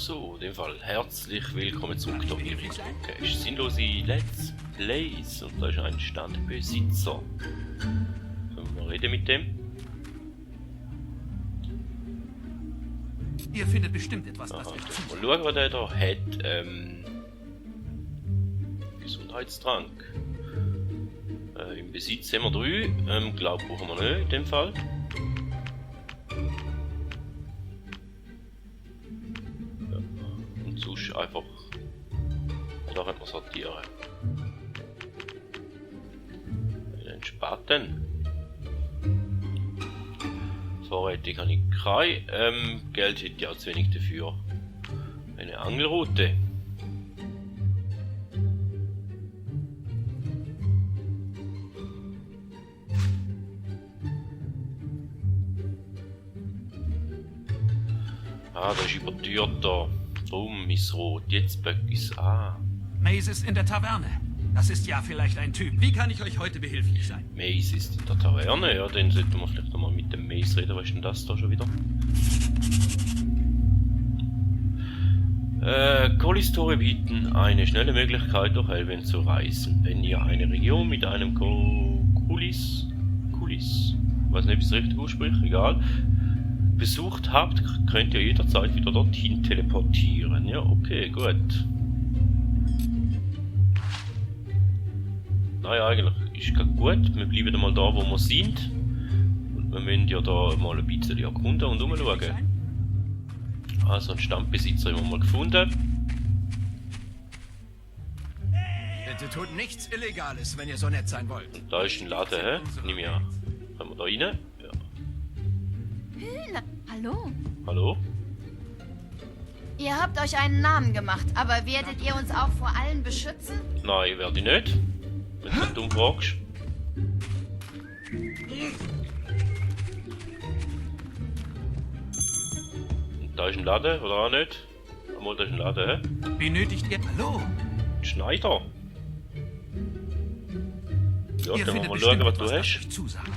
So, in dem Fall herzlich willkommen zurück hier in Podcast. Sinnlose Let's Plays und da ist ein Standbesitzer. Können wir reden mit dem? Ihr findet bestimmt etwas, was Aha, euch mal schauen, was der da hat. Gesundheitstrank. Im Besitz haben wir 3. Glaube brauchen wir nicht in dem Fall. Ja. Und sonst einfach. Da können wir sortieren. Einen Spaten. Vorräte kann ich keine. Geld hätte ich auch zu wenig dafür. Eine Angelrute. Ah, das ist überteuert da. Drum ist rot. Jetzt böck ich's. Ah. Maze ist in der Taverne. Das ist ja vielleicht ein Typ. Wie kann ich euch heute behilflich sein? Maze ist in der Taverne. Ja, dann sollten wir vielleicht einmal mit dem Maze reden. Was ist denn das da schon wieder? Kohlistore bieten eine schnelle Möglichkeit, durch Elven zu reisen. Wenn ihr eine Region mit einem Kulis, weiß nicht, ob ich es richtig ausspreche, egal, besucht habt, könnt ihr jederzeit wieder dorthin teleportieren. Ja, okay, gut. Naja, eigentlich ist ganz gut. Wir bleiben mal da, wo wir sind. Und wir müssen ja da mal ein bisschen erkunden und umschauen. Also, einen Standbesitzer haben wir mal gefunden. Bitte tut nichts Illegales, wenn ihr so nett sein wollt. Und da ist ein Laden, hä? Nimm ja. Können wir da rein? Ja. Hallo? Hallo? Ihr habt euch einen Namen gemacht, aber werdet ihr uns auch vor allen beschützen? Nein, werde ich nicht. Wenn du so dumm fragst. Und da ist ein Laden, oder auch nicht? Einmal, da ist ein Laden, hä? Benötigt ihr... Hallo? Ein Schneider. Ja, Ihr dann findet mal bestimmt schauen, was du etwas, hast. euch zusagt.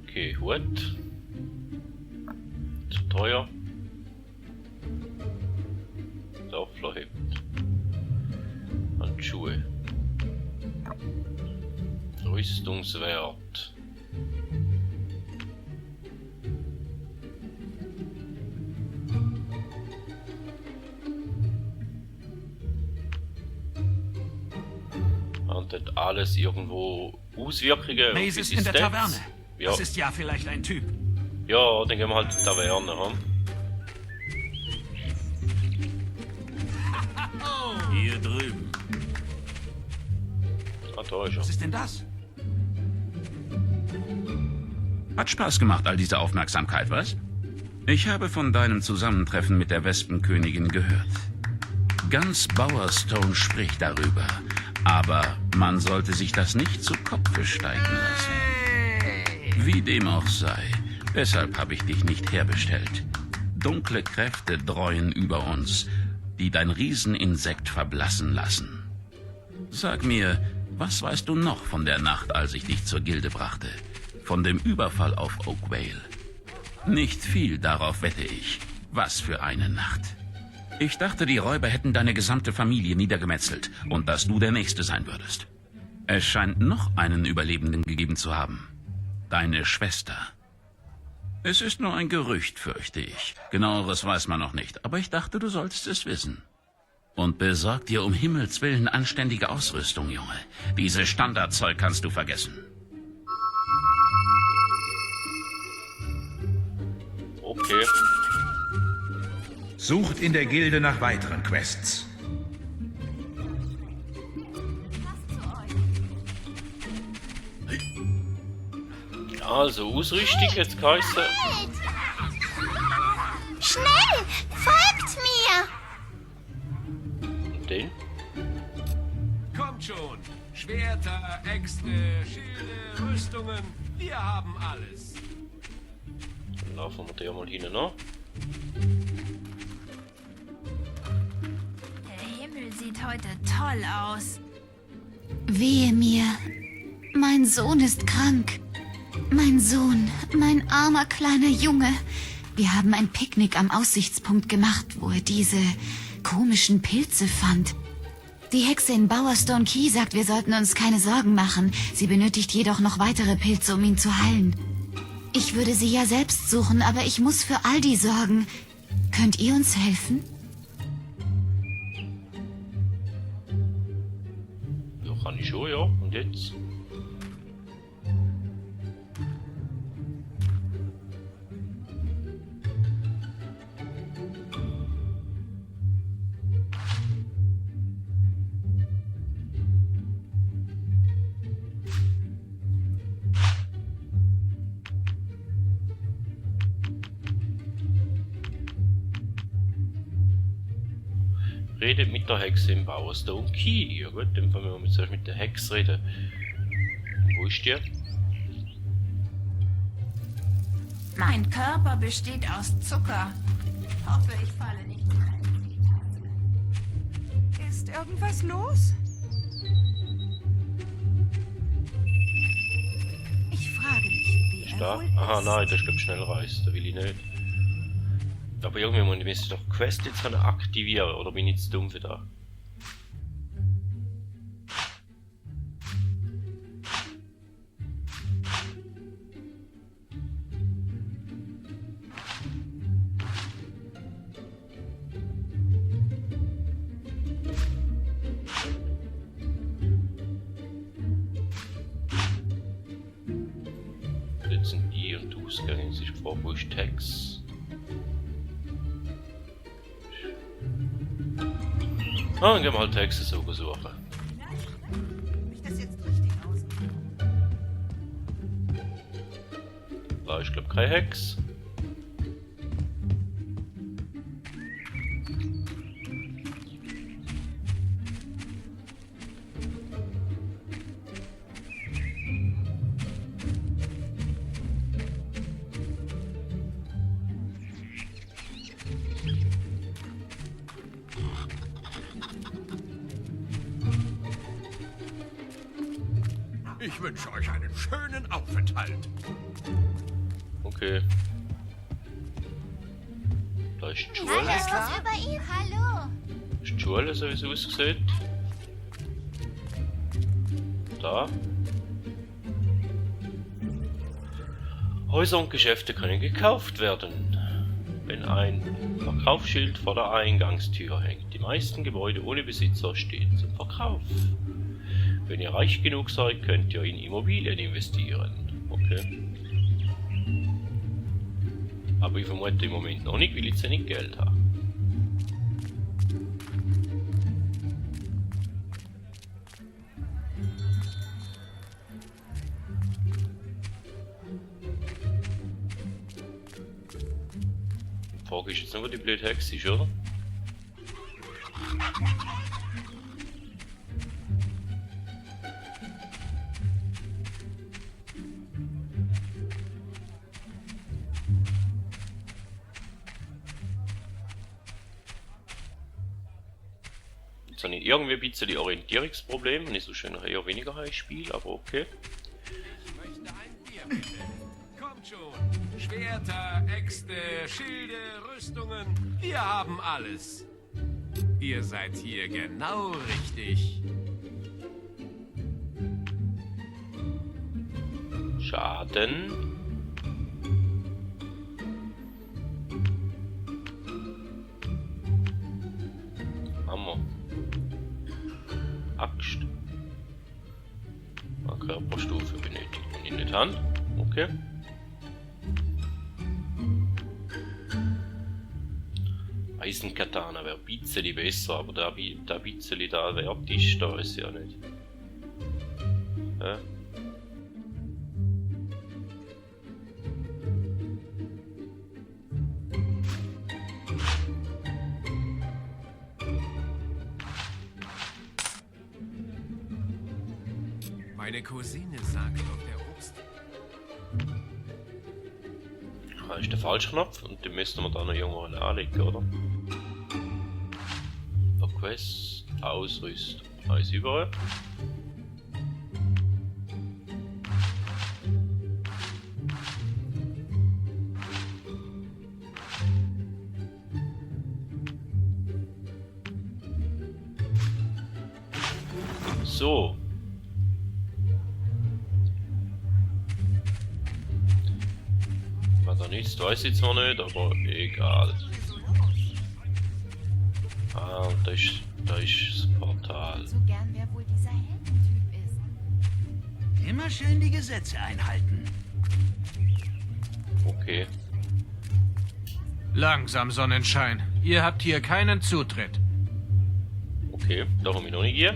Okay, Hut. Zu teuer. Sauflerhemd. Handschuhe. Rüstungswert. Hat alles irgendwo Auswirkungen auf Maze ist unsere in der Stats? Taverne. Ja. Das ist ja vielleicht ein Typ. Ja, dann gehen wir halt in die Taverne, hm? Hier drüben. Ah, da ist Was er. ist denn das? Hat Spaß gemacht, all diese Aufmerksamkeit, was? Ich habe von deinem Zusammentreffen mit der Wespenkönigin gehört. Ganz Bowerstone spricht darüber. Aber man sollte sich das nicht zu Kopfe steigen lassen. Wie dem auch sei, deshalb habe ich dich nicht herbestellt. Dunkle Kräfte dräuen über uns, die dein Rieseninsekt verblassen lassen. Sag mir, was weißt du noch von der Nacht, als ich dich zur Gilde brachte? Von dem Überfall auf Oakvale? Nicht viel, darauf wette ich. Was für eine Nacht. Ich dachte, die Räuber hätten deine gesamte Familie niedergemetzelt und dass du der Nächste sein würdest. Es scheint noch einen Überlebenden gegeben zu haben. Deine Schwester. Es ist nur ein Gerücht, fürchte ich. Genaueres weiß man noch nicht, aber ich dachte, du solltest es wissen. Und besorg dir um Himmels Willen anständige Ausrüstung, Junge. Dieses Standardzeug kannst du vergessen. Okay. Sucht in der Gilde nach weiteren Quests. Also, Ausrüstung jetzt geheißen. Schnell! Folgt mir! Und den? Kommt schon. Schwerter, Äxte, Schilde, Rüstungen. Wir haben alles. Dann laufen wir da mal hin, ne? Der Himmel sieht heute toll aus. Wehe mir. Mein Sohn ist krank. Mein Sohn, mein armer kleiner Junge. Wir haben ein Picknick am Aussichtspunkt gemacht, wo er diese komischen Pilze fand. Die Hexe in Bowerstone Key sagt, wir sollten uns keine Sorgen machen. Sie benötigt jedoch noch weitere Pilze, um ihn zu heilen. Ich würde sie ja selbst suchen, aber ich muss für Aldi sorgen. Könnt ihr uns helfen? Ja, kann ich schon, ja. Und jetzt? Redet mit der Hexe im Bowerstone Key. Ja gut, dann wollen wir zuerst mit der Hexe reden. Wo ist die? Mein Körper besteht aus Zucker. Hoffe, ich falle nicht in die Tasse. Ist irgendwas los? Ich frage mich, wie Ist er da? wohl Aha, ist. nein, das ist glaube ich Schnellreis. Da will ich nicht. Aber irgendwie müsste ich doch Quest jetzt aktivieren, oder bin ich zu dumm für das? Jetzt sind die und die Ausgänge, jetzt ist die Frage, wo ist Text? Ah, dann gehen wir halt Texte suchen. Ich das jetzt richtig aus? Da ist glaube ich kein Hex. Ich wünsche euch einen schönen Aufenthalt. Okay. Da ist die Schule. Was über ihn? Hallo. Ist die Schule, so wie es aussieht. Da. Häuser und Geschäfte können gekauft werden, wenn ein Verkaufsschild vor der Eingangstür hängt. Die meisten Gebäude ohne Besitzer stehen zum Verkauf. Wenn ihr reich genug seid, könnt ihr in Immobilien investieren. Okay. Aber ich vermute im Moment noch nicht, weil ich zu nicht Geld habe. Die Frage ist jetzt nur, wo die blöde Hexe ist, oder? Jetzt habe ich irgendwie ein bisschen die Orientierungsprobleme, nicht so schön eher weniger heiß Spiel, aber okay. Ich möchte ein Bier, bitte. Kommt schon. Schwerter, Äxte, Schilde, Rüstungen. Wir haben alles. Ihr seid hier genau richtig. Schaden. Hammer. Axt. Eine Körperstufe benötigt man in der Hand. Okay. Eisenkatana wäre ein bisschen besser, aber der bisschen da wert ist, da ist ja nicht. Ja. Meine Cousine sagt, ob der Obst... Das ist der falsche Knopf und den müssten wir da noch irgendwo anlegen, oder? Der Quest, Ausrüstung, alles überall. So. Was er nützt, weiß ich zwar nicht, aber egal. Ah, und da ist das Portal. So gern, wer wohl dieser Heldentyp ist. Immer schön die Gesetze einhalten. Okay. Langsam, Sonnenschein. Ihr habt hier keinen Zutritt. Okay, da komme ich noch nicht hier.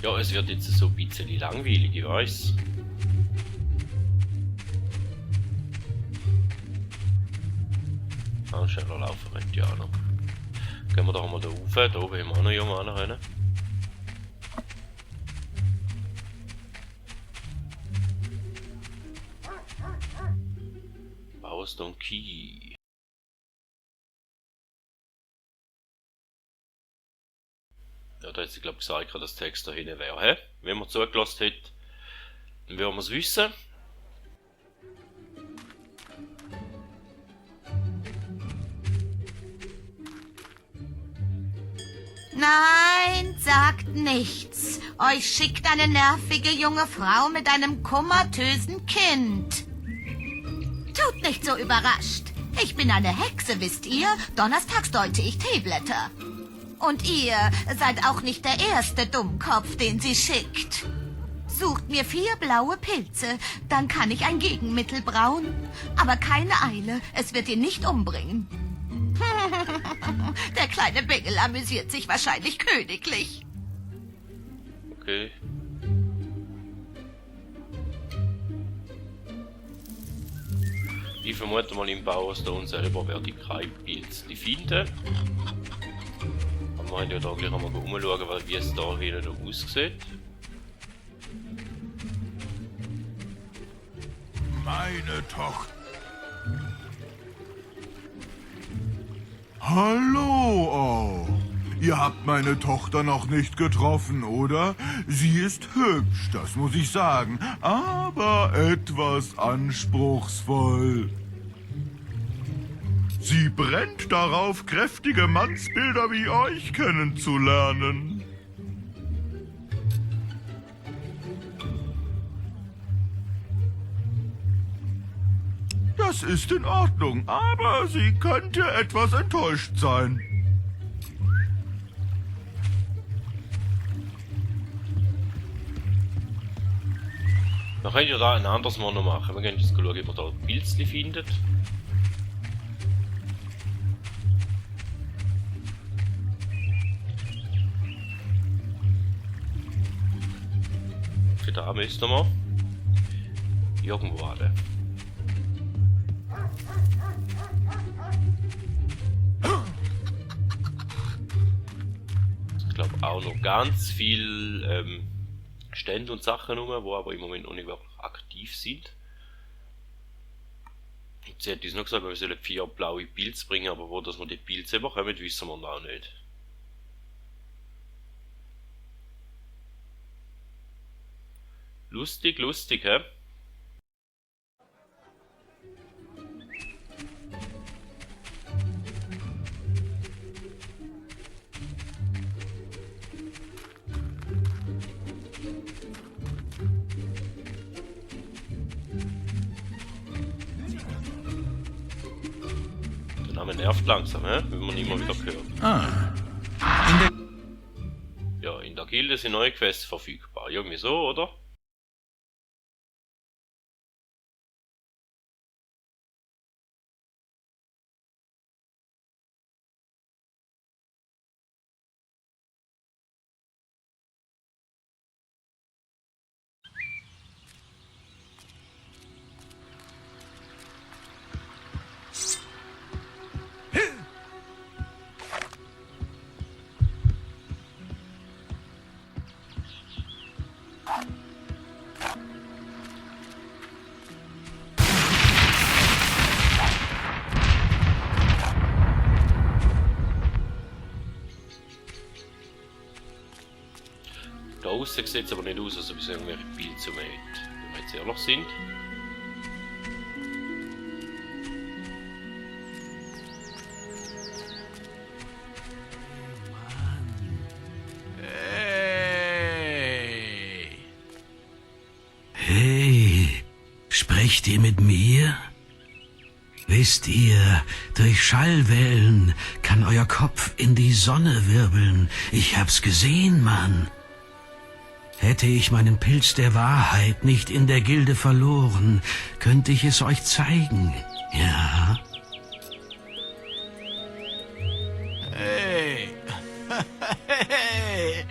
Ja, es wird jetzt so ein bisschen langweilig, ich weiß. Ah, schneller laufen rennt ja noch. Gehen wir doch mal da rauf, da oben haben wir auch noch jemanden rennen. Bauerstone Key. Ja, da hat sie, glaube ich, gesagt, dass der Text da hinten wäre. Hä? Wenn man zugelassen hätte, dann würden wir es wissen. Nein, sagt nichts. Euch schickt eine nervige junge Frau mit einem komatösen Kind. Tut nicht so überrascht. Ich bin eine Hexe, wisst ihr? Donnerstags deute ich Teeblätter. Und ihr seid auch nicht der erste Dummkopf, den sie schickt. Sucht mir 4 blaue Pilze, dann kann ich ein Gegenmittel brauen. Aber keine Eile, es wird ihn nicht umbringen. Der kleine Bengel amüsiert sich wahrscheinlich königlich. Okay. Ich vermute mal im Bauerstone selber werde ich keine Pilze finden. Aber wir haben ja da gleich einmal umschauen, wie es da hinten aussieht. Meine Tochter. Hallo auch. Ihr habt meine Tochter noch nicht getroffen, oder? Sie ist hübsch, das muss ich sagen, aber etwas anspruchsvoll. Sie brennt darauf, kräftige Mannsbilder wie euch kennenzulernen. Das ist in Ordnung, aber sie könnte etwas enttäuscht sein. Wir können ja da ein anderes Mal noch machen. Wir können jetzt schauen, ob wir da Pilzli findet. Für da müssen wir irgendwo alle. Ich glaube auch noch ganz viel Stände und Sachen rum, wo aber im Moment noch nicht wirklich aktiv sind. Sie hat uns noch gesagt, wir sollen 4 blaue Pilze bringen, aber wo dass wir die Pilze bekommen, wissen wir noch nicht. Lustig, lustig, hä? Der Name nervt langsam, hä? Wenn man immer wieder hört. Ja, in der Gilde sind neue Quests verfügbar. Irgendwie so, oder? Da aussen sieht es aber nicht aus, als ob es irgendwelche Pilze mehr hat. Wenn wir jetzt ehrlich sind. Sprecht ihr mit mir? Wisst ihr, durch Schallwellen kann euer Kopf in die Sonne wirbeln. Ich hab's gesehen, Mann. Hätte ich meinen Pilz der Wahrheit nicht in der Gilde verloren, könnte ich es euch zeigen. Ja? Hey. Hey.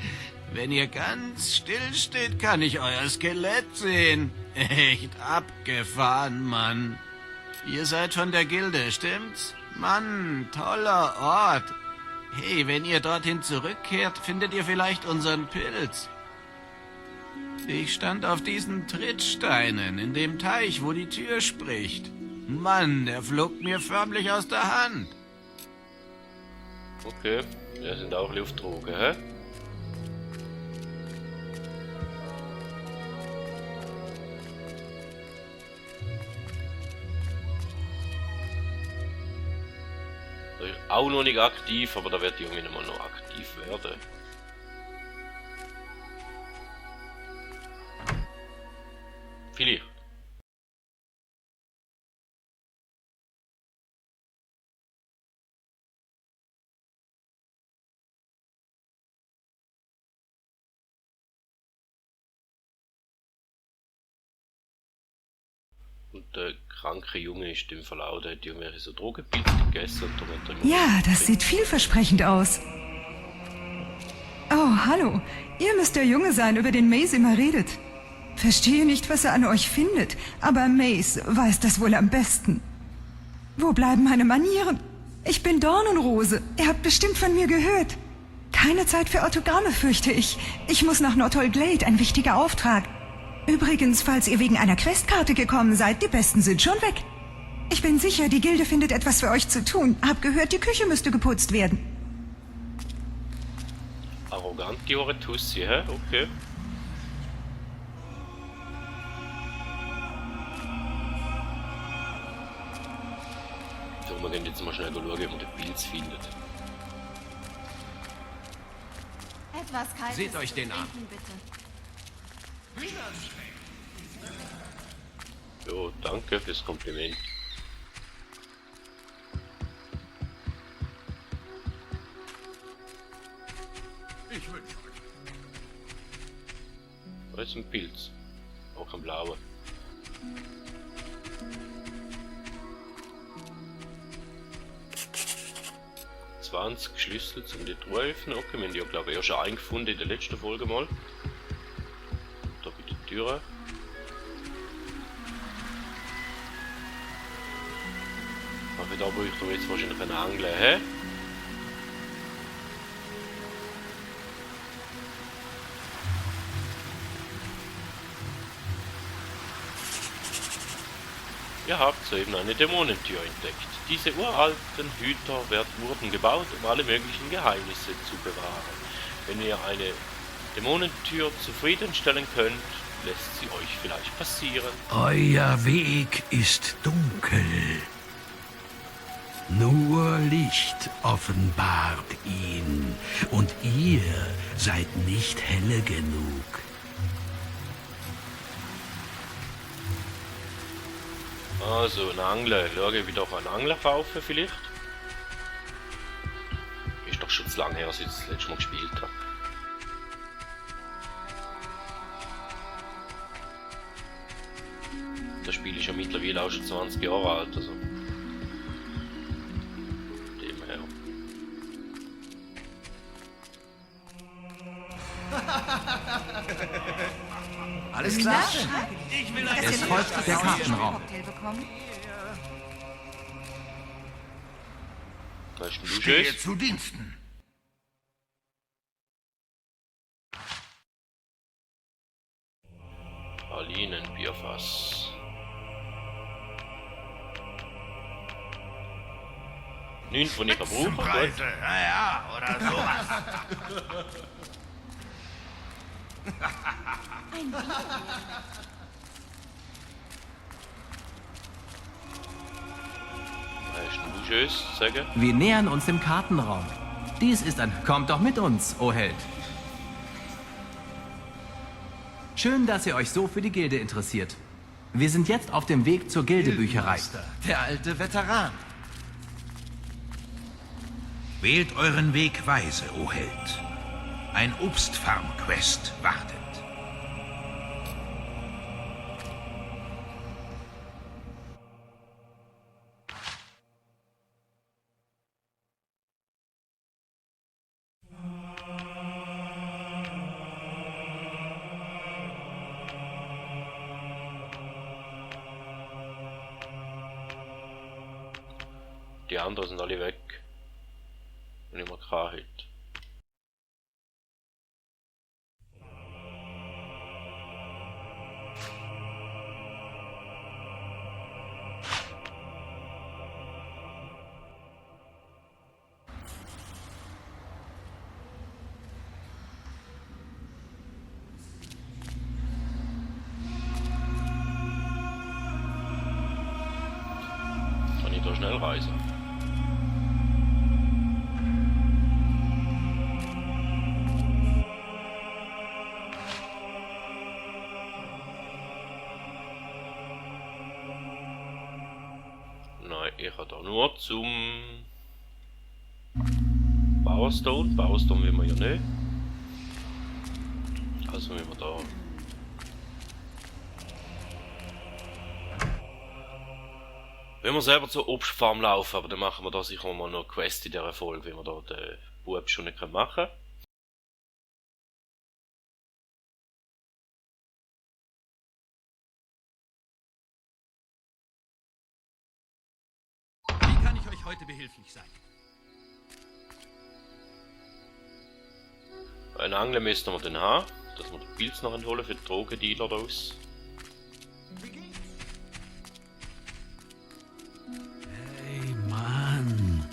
Wenn ihr ganz still steht, kann ich euer Skelett sehen. Echt abgefahren, Mann. Ihr seid von der Gilde, stimmt's? Mann, toller Ort. Hey, wenn ihr dorthin zurückkehrt, findet ihr vielleicht unseren Pilz. Ich stand auf diesen Trittsteinen in dem Teich, wo die Tür spricht. Mann, der flog mir förmlich aus der Hand. Okay, wir sind auch Luftdroge, hä? Da ist auch noch nicht aktiv, aber da wird irgendwie mal noch aktiv werden. Vielleicht. Und der kranke Junge ist im Verlauf, der hat irgendwelche so Drogenpilze gegessen und dann hat er Ja, das sieht vielversprechend aus. Oh, hallo. Ihr müsst der Junge sein, über den Mace immer redet. Verstehe nicht, was er an euch findet, aber Mace weiß das wohl am besten. Wo bleiben meine Manieren? Ich bin Dornenrose. Ihr habt bestimmt von mir gehört. Keine Zeit für Autogramme, fürchte ich. Ich muss nach Nottol Glade, ein wichtiger Auftrag. Übrigens, falls ihr wegen einer Questkarte gekommen seid, die besten sind schon weg. Ich bin sicher, die Gilde findet etwas für euch zu tun. Hab gehört, die Küche müsste geputzt werden. arrogant, die Oretussi, hä? Okay. So, wir gehen jetzt mal schnell schauen, ob man den Pilz findet. Etwas Kaltes. Seht euch den an. Bitte. Jo, danke fürs Kompliment. Da ist ein Pilz. Auch ein blauer. Schlüssel zum die Truhe öffnen. Okay, wir haben die ja, glaube ich, auch schon eingefunden in der letzten Folge mal. Da bei der Türe. Aber da bräuchte ich jetzt wahrscheinlich einen Angler, hä? Ihr habt soeben eine Dämonentür entdeckt. Diese uralten Hüter wurden gebaut, um alle möglichen Geheimnisse zu bewahren. Wenn ihr eine Dämonentür zufriedenstellen könnt, lässt sie euch vielleicht passieren. Euer Weg ist dunkel. Nur Licht offenbart ihn, und ihr seid nicht helle genug. Also, ein Angler. Schaue ich wieder einen Angler kaufen vielleicht? Ist doch schon zu lange her, als ich das letzte Mal gespielt habe. Das Spiel ist ja mittlerweile auch schon 20 Jahre alt, also. Dem her. Alles klar? Es folgt der Kartenraum. Da ist ein Stehe Duschös. zu Diensten. Pralinenbierfass. Neun von ich brauchen. Preise, ja, oder sowas. Da ist ein Duschös, sagen. Wir nähern uns dem Kartenraum. Dies ist ein... Kommt doch mit uns, o Held. Schön, dass ihr euch so für die Gilde interessiert. Wir sind jetzt auf dem Weg zur Gildebücherei. Der alte Veteran. Wählt euren Weg weise, o Held. Ein Obstfarm-Quest wartet. Die anderen sind alle weg. Und immer Klarheit. Kann ich da schnell reisen? Nein, ich habe da nur zum Bowerstone. Bowerstone will man ja nicht. Also will wir da. Wenn wir selber zur Obstfarm laufen, aber dann machen wir da sicher mal noch eine Quest in dieser Folge, wenn wir da den Bub schon nicht machen können. Wie kann ich euch heute behilflich sein? Einen Angler müssen wir dann haben, dass wir den Pilz noch holen für die Drogendealer raus. Hey, Mann.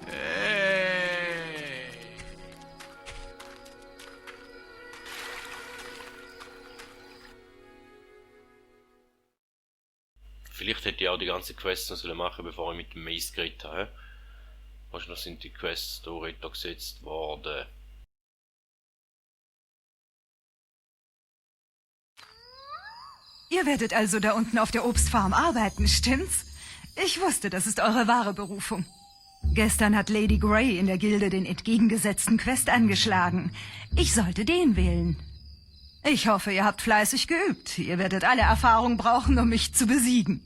Hey. Vielleicht hätte ich auch die ganze Quest noch sollen machen, bevor ich mit dem Mace geredet habe. Wahrscheinlich sind die Quests hier runtergesetzt worden. Ihr werdet also da unten auf der Obstfarm arbeiten, stimmt's? Ich wusste, das ist eure wahre Berufung. Gestern hat Lady Grey in der Gilde den entgegengesetzten Quest angeschlagen. Ich sollte den wählen. Ich hoffe, ihr habt fleißig geübt. Ihr werdet alle Erfahrung brauchen, um mich zu besiegen.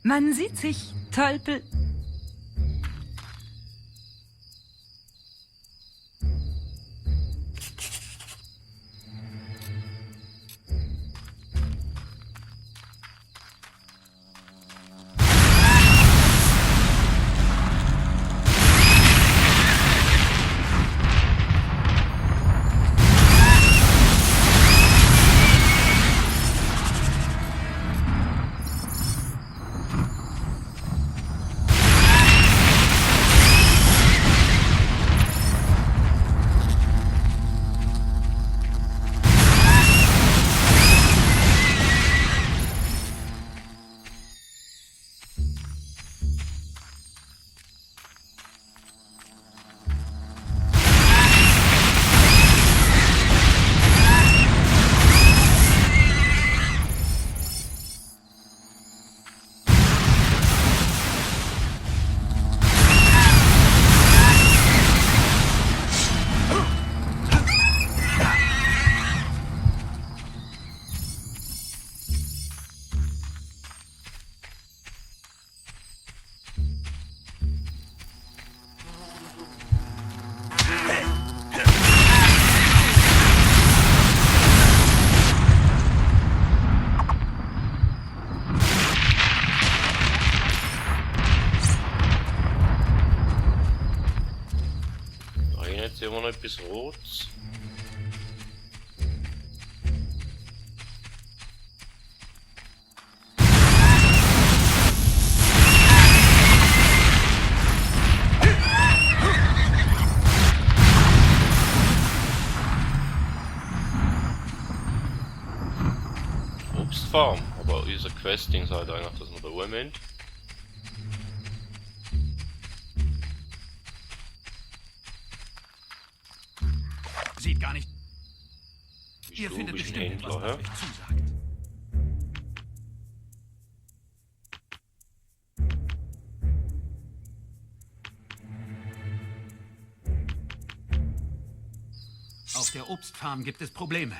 Man sieht sich, Tölpel. Jetzt sehen wir noch etwas Rotes. Obstfarm, aber unser Questing sagt eigentlich, dass wir da oben sind. Sieht gar nicht. Ihr findet bestimmt etwas, was euch zusagt. Auf der Obstfarm gibt es Probleme.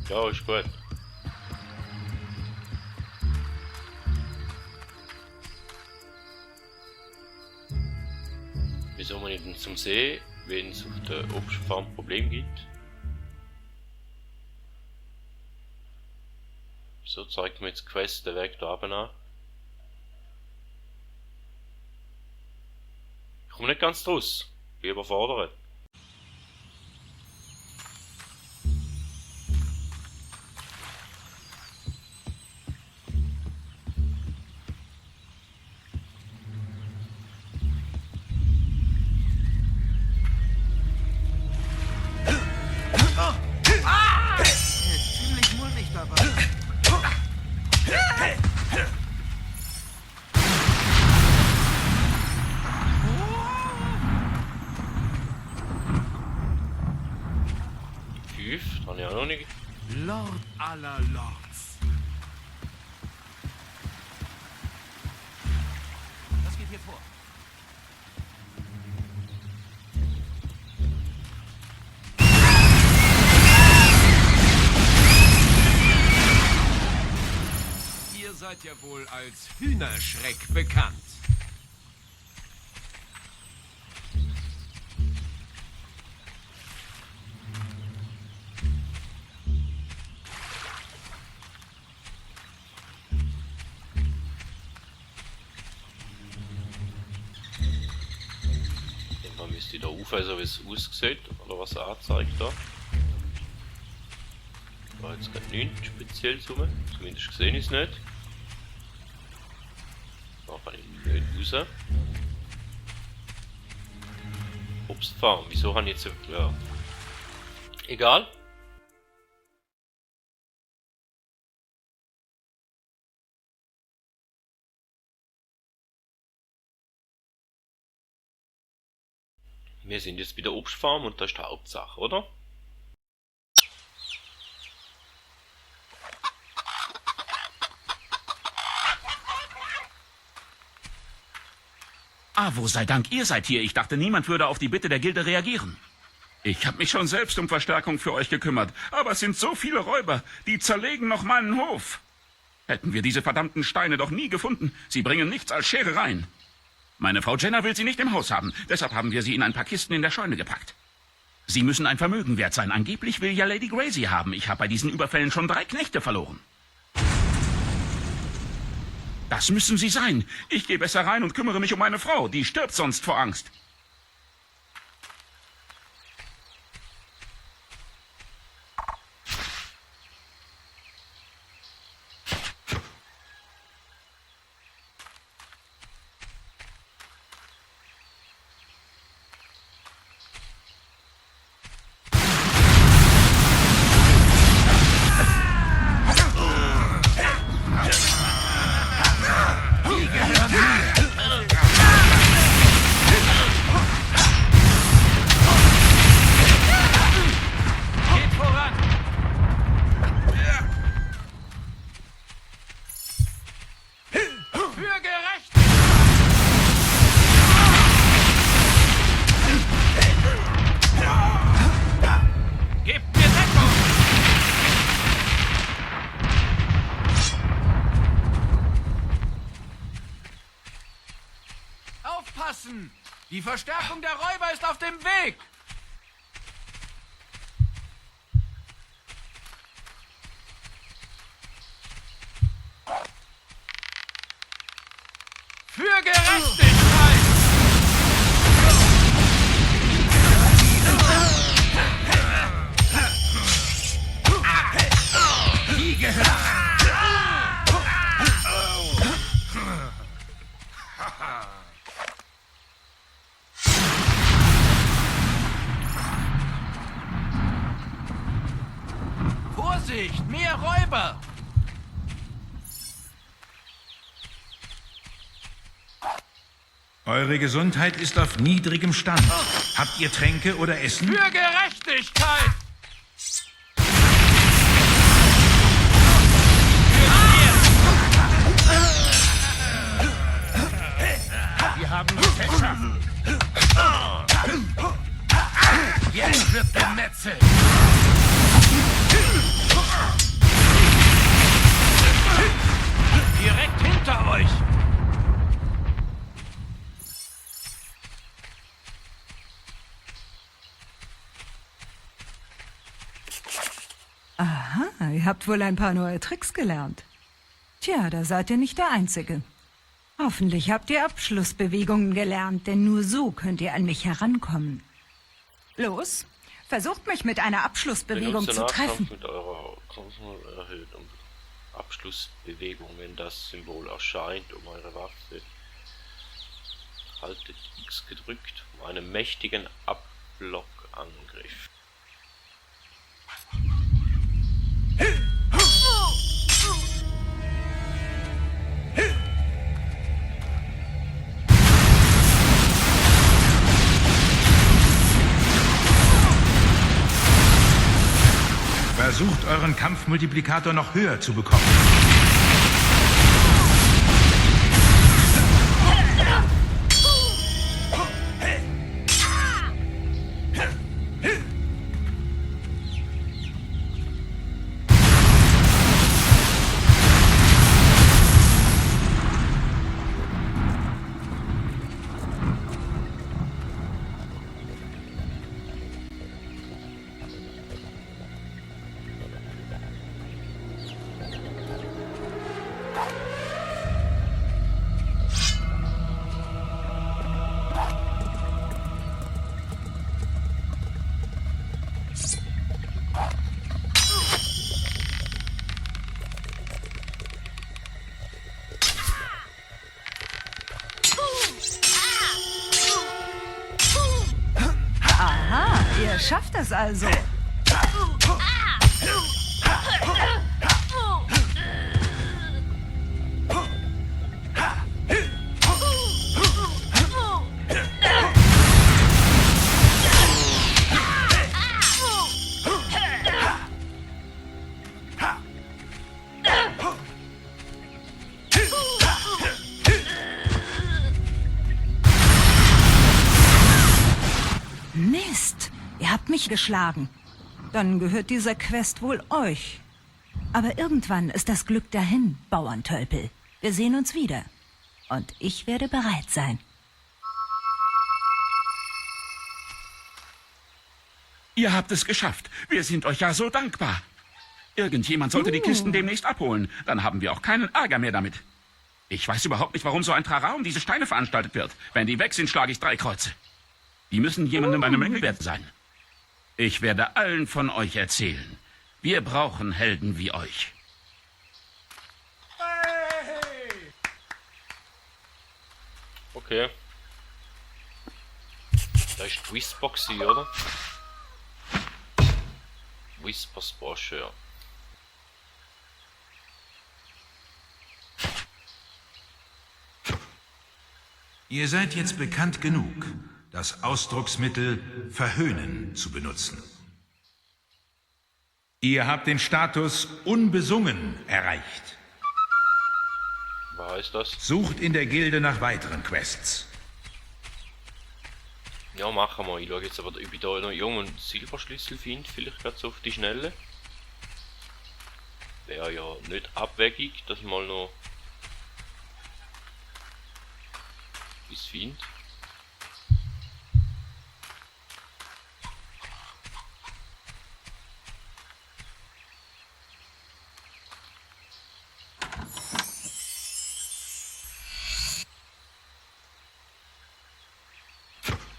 Ja, ist gut. Wieso man nicht zum See, wenn es auf der Obstfarm ein Problem gibt? So zeigt mir jetzt Quest den Weg da oben an. Ich komme nicht ganz draus. Bin überfordert. Ziemlich mulmig dabei. Fünf, habe ich auch noch nicht. Lord aller Lords. Was geht hier vor? Ihr seid ja wohl als Hühnerschreck bekannt. Man müsste da rauf, so wie es aussieht, oder was er anzeigt da. War jetzt gerade nichts speziell rum, zumindest gesehen ist es nicht. Da kann ich nicht raus. Obstfarm, wieso habe ich jetzt... Ja. Egal. Wir sind jetzt bei der Obstfarm und das ist die Hauptsache, oder? Wo sei Dank, ihr seid hier. Ich dachte, niemand würde auf die Bitte der Gilde reagieren. Ich habe mich schon selbst um Verstärkung für euch gekümmert, aber es sind so viele Räuber, die zerlegen noch meinen Hof. Hätten wir diese verdammten Steine doch nie gefunden. Sie bringen nichts als Scherereien. Meine Frau Jenna will sie nicht im Haus haben, deshalb haben wir sie in ein paar Kisten in der Scheune gepackt. Sie müssen ein Vermögen wert sein. Angeblich will ja Lady Grey sie haben. Ich habe bei diesen Überfällen schon 3 Knechte verloren. Das müssen sie sein. Ich gehe besser rein und kümmere mich um meine Frau. Die stirbt sonst vor Angst. Aufpassen! Die Verstärkung der Räuber ist auf dem Weg! Für Gerechtigkeit! Die gehört! Vorsicht! Mehr Räuber! Eure Gesundheit ist auf niedrigem Stand. Habt ihr Tränke oder Essen? Für Gerechtigkeit! Wir haben Fässer. Jetzt wird gemetzelt. Direkt hinter euch! Aha, ihr habt wohl ein paar neue Tricks gelernt. Tja, da seid ihr nicht der Einzige. Hoffentlich habt ihr Abschlussbewegungen gelernt, denn nur so könnt ihr an mich herankommen. Los, versucht mich mit einer Abschlussbewegung zu treffen. Mit eurer Konzentration erhöht um Abschlussbewegung, wenn das Symbol erscheint, um eure Waffe. Haltet X gedrückt, um einen mächtigen Ablockangriff. Versucht euren Kampfmultiplikator noch höher zu bekommen. Aha, ihr schafft es also. Mist, ihr habt mich geschlagen. Dann gehört dieser Quest wohl euch. Aber irgendwann ist das Glück dahin, Bauerntölpel. Wir sehen uns wieder. Und ich werde bereit sein. Ihr habt es geschafft. Wir sind euch ja so dankbar. Irgendjemand sollte die Kisten demnächst abholen. Dann haben wir auch keinen Ärger mehr damit. Ich weiß überhaupt nicht, warum so ein Trara um diese Steine veranstaltet wird. Wenn die weg sind, schlage ich 3 Kreuze. Die müssen jemandem eine Menge wert sein. Ich werde allen von euch erzählen. Wir brauchen Helden wie euch. Okay. Da ist die Whispbox hier, oder? Whispers Porsche, ja. Ihr seid jetzt bekannt genug, das Ausdrucksmittel verhöhnen zu benutzen. Ihr habt den Status unbesungen erreicht. Was heißt das? Sucht in der Gilde nach weiteren Quests. Ja, machen wir. Ich schaue jetzt aber, ob ich da noch irgendeinen Silberschlüssel finde, vielleicht gerade so auf die Schnelle. Wäre ja nicht abwegig, dass mal noch was finde.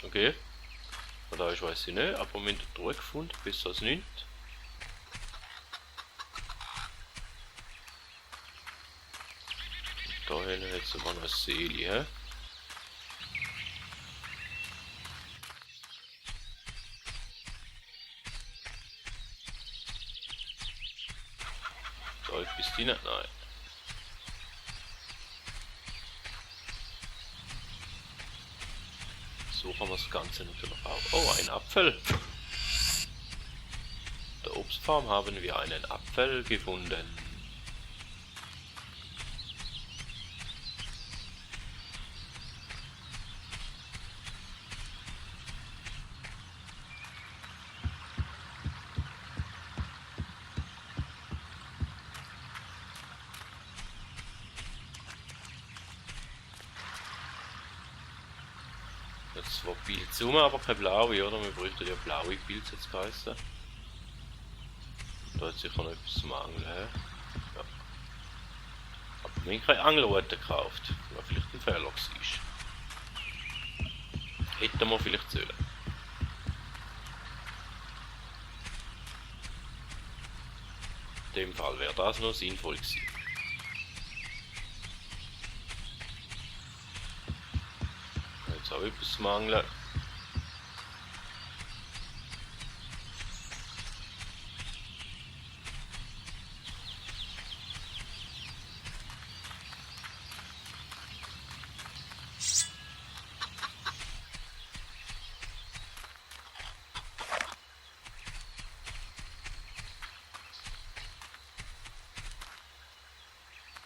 Okay. Da ich weiß ich nicht, aber mit der Truhe gefunden, besser als nicht. Da hinten hat es aber noch eine Seele, hä? Da bist du nicht? Nein. Suchen wir das Ganze natürlich auch. Oh, ein Apfel! Der Obstfarm haben wir einen Apfel gefunden. zwar Pilze rum, aber keine blaue, oder? Wir bräuchten ja blaue Pilze jetzt geheißen. Da hat sicher noch etwas zum Angeln. Ja. Aber wir haben keine Angelrute gekauft, was vielleicht ein Fehler war. Hätten wir vielleicht sollen. In dem Fall wäre das noch sinnvoll gewesen. Jetzt auch etwas zum Angeln.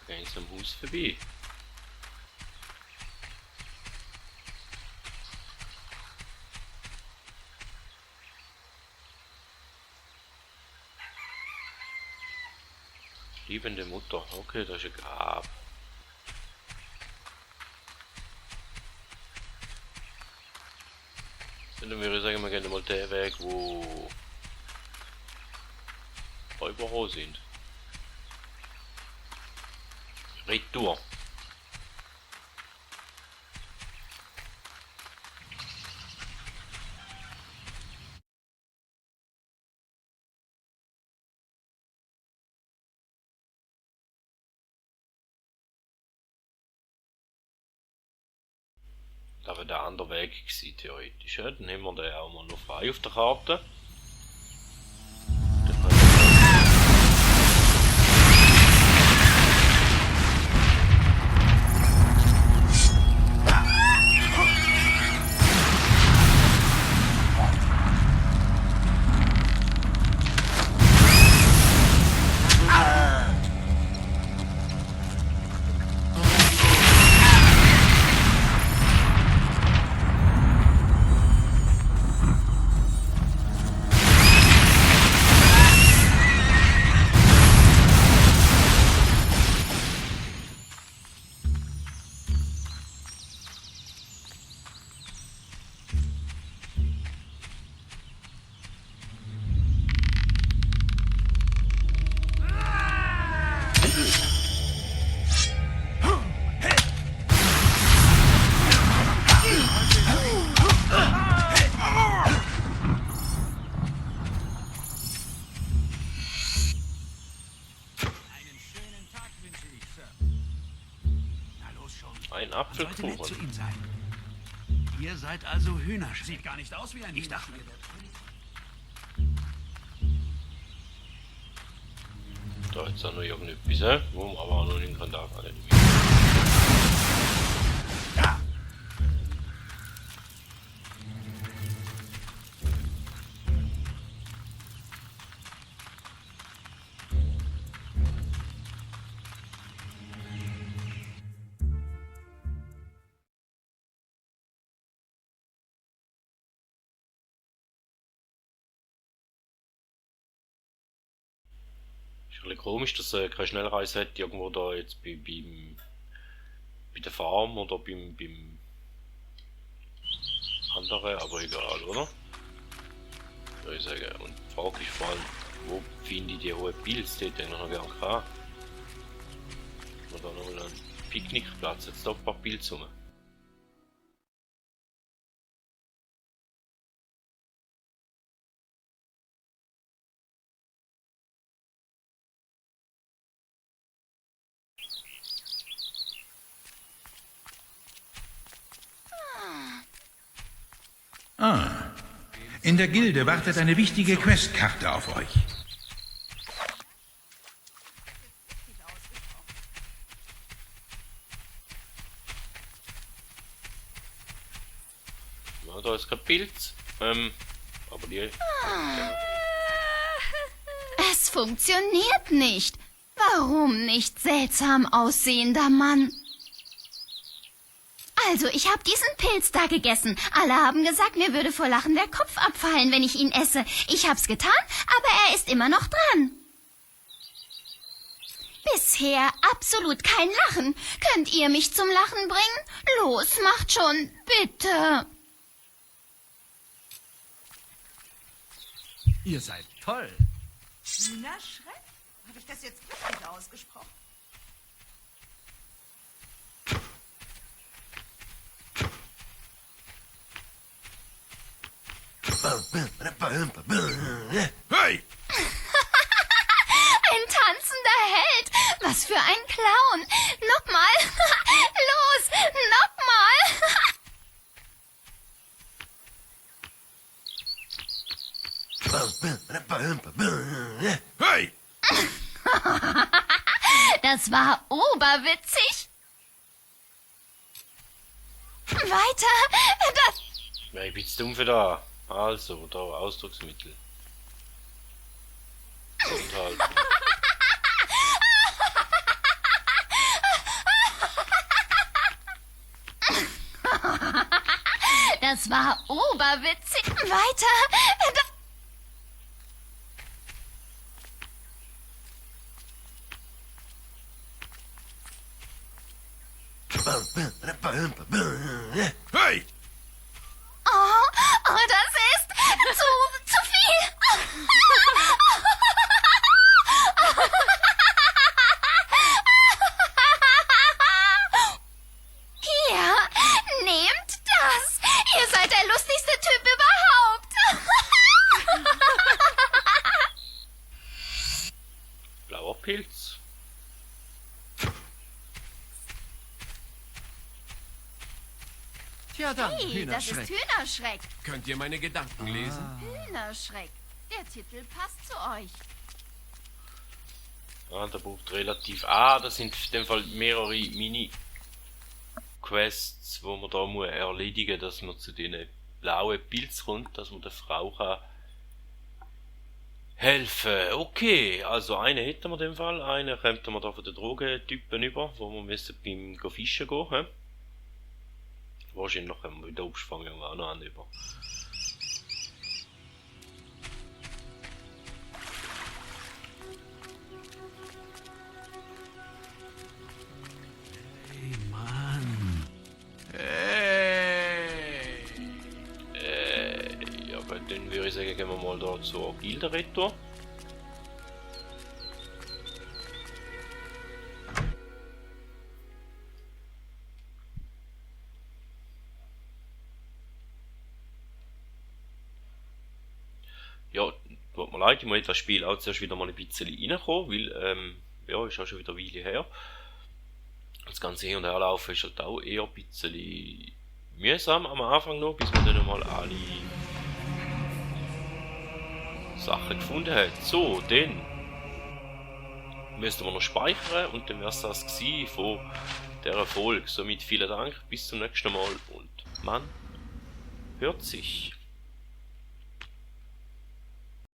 Gehen zum Haus vorbei. Liebende Mutter, okay, das ist ein Grab. Und dann würde ich sagen, wir gehen mal den Weg, wo Räuber sind. Retour. Da wäre der andere Weg gewesen, theoretisch. Ja? Dann haben wir den auch mal noch frei auf der Karte. Ein Apfelkuchen. Zu ihm sein. Ihr seid also Hühnerschreck. Sieht gar nicht aus wie ein Hühnerschreck. Da ist auch noch irgendetwas, wo man aber auch noch den Kontakt an den Ist ein bisschen komisch, dass er keine Schnellreise hat, irgendwo da jetzt bei der Farm oder beim anderen, aber egal, oder? Würde ich sagen. Und die Frage ist vor allem, wo finde ich die hohen Pilze, die hätte ich noch gerne gehabt. Oder noch einen Picknickplatz, jetzt da ein paar Pilze rum. Ah, in der Gilde wartet eine wichtige Questkarte auf euch. Ja, da ist kein Pilz. Aber die... Es funktioniert nicht. Warum nicht, seltsam aussehender Mann? Also, ich habe diesen Pilz da gegessen. Alle haben gesagt, mir würde vor Lachen der Kopf abfallen, wenn ich ihn esse. Ich hab's getan, aber er ist immer noch dran. Bisher absolut kein Lachen. Könnt ihr mich zum Lachen bringen? Los, macht schon, bitte. Ihr seid toll. Tina Schreck? Habe ich das jetzt richtig ausgesprochen? Hey! Ein tanzender Held. Was für ein Clown. Nochmal. Los, nochmal. Hey! Das war oberwitzig. Weiter. Das... Ja, ich bin zu dumm für da. Also, da Ausdrucksmittel. Und halt. Das war oberwitzig. Weiter. Das... Hey! Oh, das ist zu viel. Hier, nehmt das. Ihr seid der lustigste Typ überhaupt. Blauer Pilz. Tja dann, Hey, das ist Hühnerschreck. Hühnerschreck. Könnt ihr meine Gedanken lesen? Hühnerschreck. Der Titel passt zu euch. Ah, der braucht relativ... das sind in dem Fall mehrere Mini-Quests, wo man da muss erledigen, dass man zu den blauen Pilz kommt, dass man der Frau kann helfen. Okay, also einen hätten wir in dem Fall. Einen kommt man da von den Drogentypen über, wo wir müssen beim Fischen gehen. He? Wahrscheinlich noch können wir wieder Obstfangen auch noch an über. Hey, Mann. Hey! Ja, aber dann würde ich sagen, gehen wir mal da zur Gilde-Retour. Ja, tut mir leid, ich muss das Spiel auch zuerst wieder mal ein bisschen reinkommen, weil, ja, ist auch schon wieder eine Weile her. Das ganze Hin- und Herlaufen ist halt auch eher ein bisschen mühsam am Anfang noch, bis man dann mal alle Sachen gefunden hat. So, dann müssen wir noch speichern und dann wäre es das gewesen von dieser Folge. Somit vielen Dank, bis zum nächsten Mal und man hört sich.